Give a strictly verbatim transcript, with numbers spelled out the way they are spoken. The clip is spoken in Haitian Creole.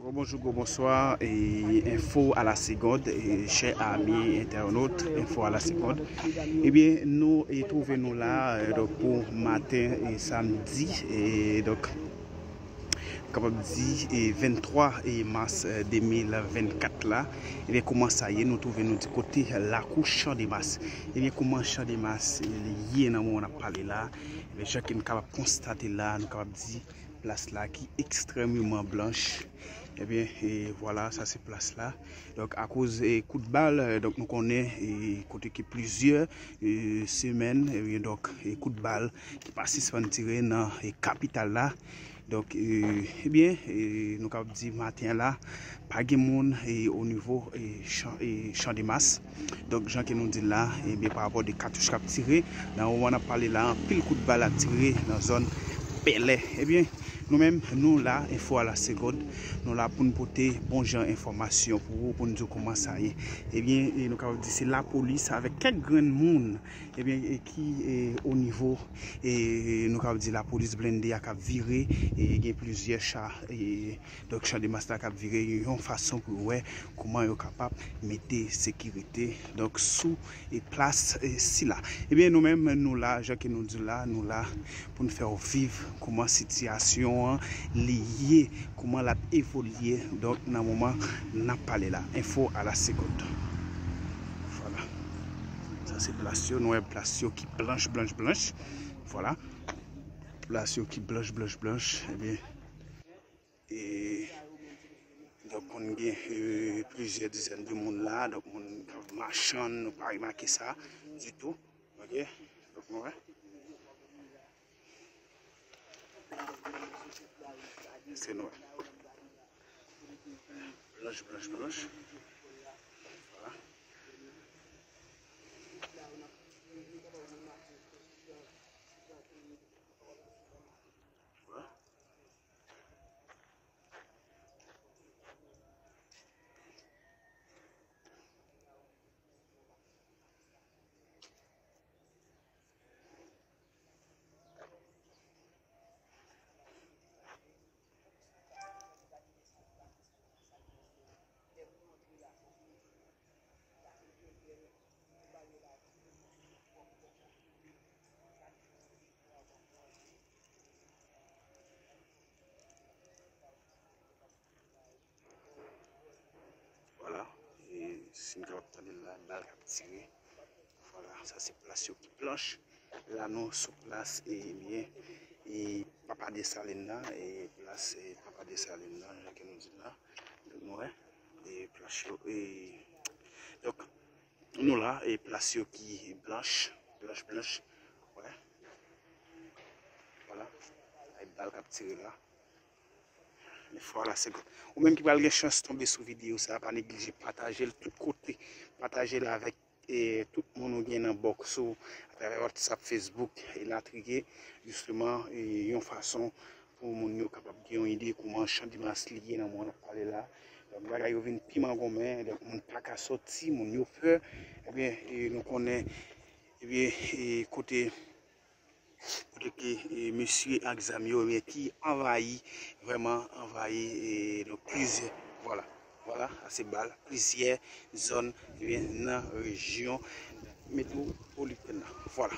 Gwo bonjou, gwo bonswa, e enfo a la segond, e chè ami entènot, enfo a la segond. Ebyen, nou e twouve nou la, e, donk, pou maten, e samdi, e donk, kapab di, e venntwa, e mas, e de mil vennkat la. Ebyen, kouman sa ye, nou twouve nou di kote lakou Chandemas. Ebyen, kouman Chandemas, e, li ye nan moman n ap pale la? Ebyen, jan ke n kapab konstate la, nou kapab di plas la ki ekstrèmeman blanch. Ebyen, e vwala, sa se plas la. Donk, akoz, e, kout bal, e, donk, nou konnen, e, kote ke plizyè, e, semèn, ebyen, donk, e, kout bal ki pa sispann tire nan, e, kapital la. Donk, e, ebyen, e, nou kapab di maten an la, pa gen moun, e, o nivo, e, Chan-, e, Chandemas. Donk, jan ke nou di l la, ebyen, pa rapò de katouch k ap tire, nan moman n ap pale la, anpil kout bal ap tire nan zòn Bèlè. Ebyen, nou menm, nou la, enfo a la segond, nou la pou n pote bon jan enfòmasyon pou ou, pou n di w kòman sa ye. Ebyen, e, nou kapab di se lapolis avèk kèk grenn moun, ebyen, e, ki, e, o nivo, e, nou kapab di lapolis blende a k ap vire, e, gen plizyè cha, e, donk, Chandemas la k ap vire yon fason pou yo wè kòman yo kapab mete sekirite, donk, sou, e, plas, e, sila. Ebyen, nou menm, nou la, jan ke nou di la, nou la pou n fè w viv kòman sitiyasyon an li ye, kòman l ap evolye, donk, nan moman n ap pale la. Enfo a la segond. Vwala. Sa se plas yo, nou wè plas yo ki blanch, blanch, blanch. Vwala. Plas yo ki blanch, blanch, blanch. Ebyen, e, donk, konn gen, e, plizyè dizèn de moun la, donk, moun k ap machann, nou pa remake sa ditou. Ok? Donk, nou wè. Se nou wè. Blanch, blanch, blanch. Vwala. Vwala. Vwala, e si n kapab tande l la, bal k ap tire. Vwala, sa se plas yo ki blanch. La nou sou plas, ebyen, e Papa Desalin nan, e plas, e Papa Desalin nan, jan ke nou di la. Donk, nou wè, e plas yo, e, donk, nou la, e plas yo ki blanch, blanch, blanch. Wè. Vwala. Ay bal k ap tire la. Enfo a la segond. Ou menm ki pral gen chans tonbe sou videyo sa, pa neglije pataje l tout kote. Pataje l avèk, e, tout moun ou gen nan bòks ou, atravè WhatsApp, Facebook, elatriye, jisteman, e, yon fason pou moun yo kapab gen yon ide kòman Chandemas li ye nan moman n ap pale la. Donk, bagay yo vin pi mangonmen, donk, moun pa ka soti, moun yo pè. Ebyen, e, nou konnen, ebyen, e, kote kote ke, e, mesye ak zam yo, ebyen, ki anvayi, vrèman anvayi, e, donk, plizyè, vwala, vwala, sa se bal, plizyè zòn, ebyen, nan rejyon metwopolitèn nan. Vwala.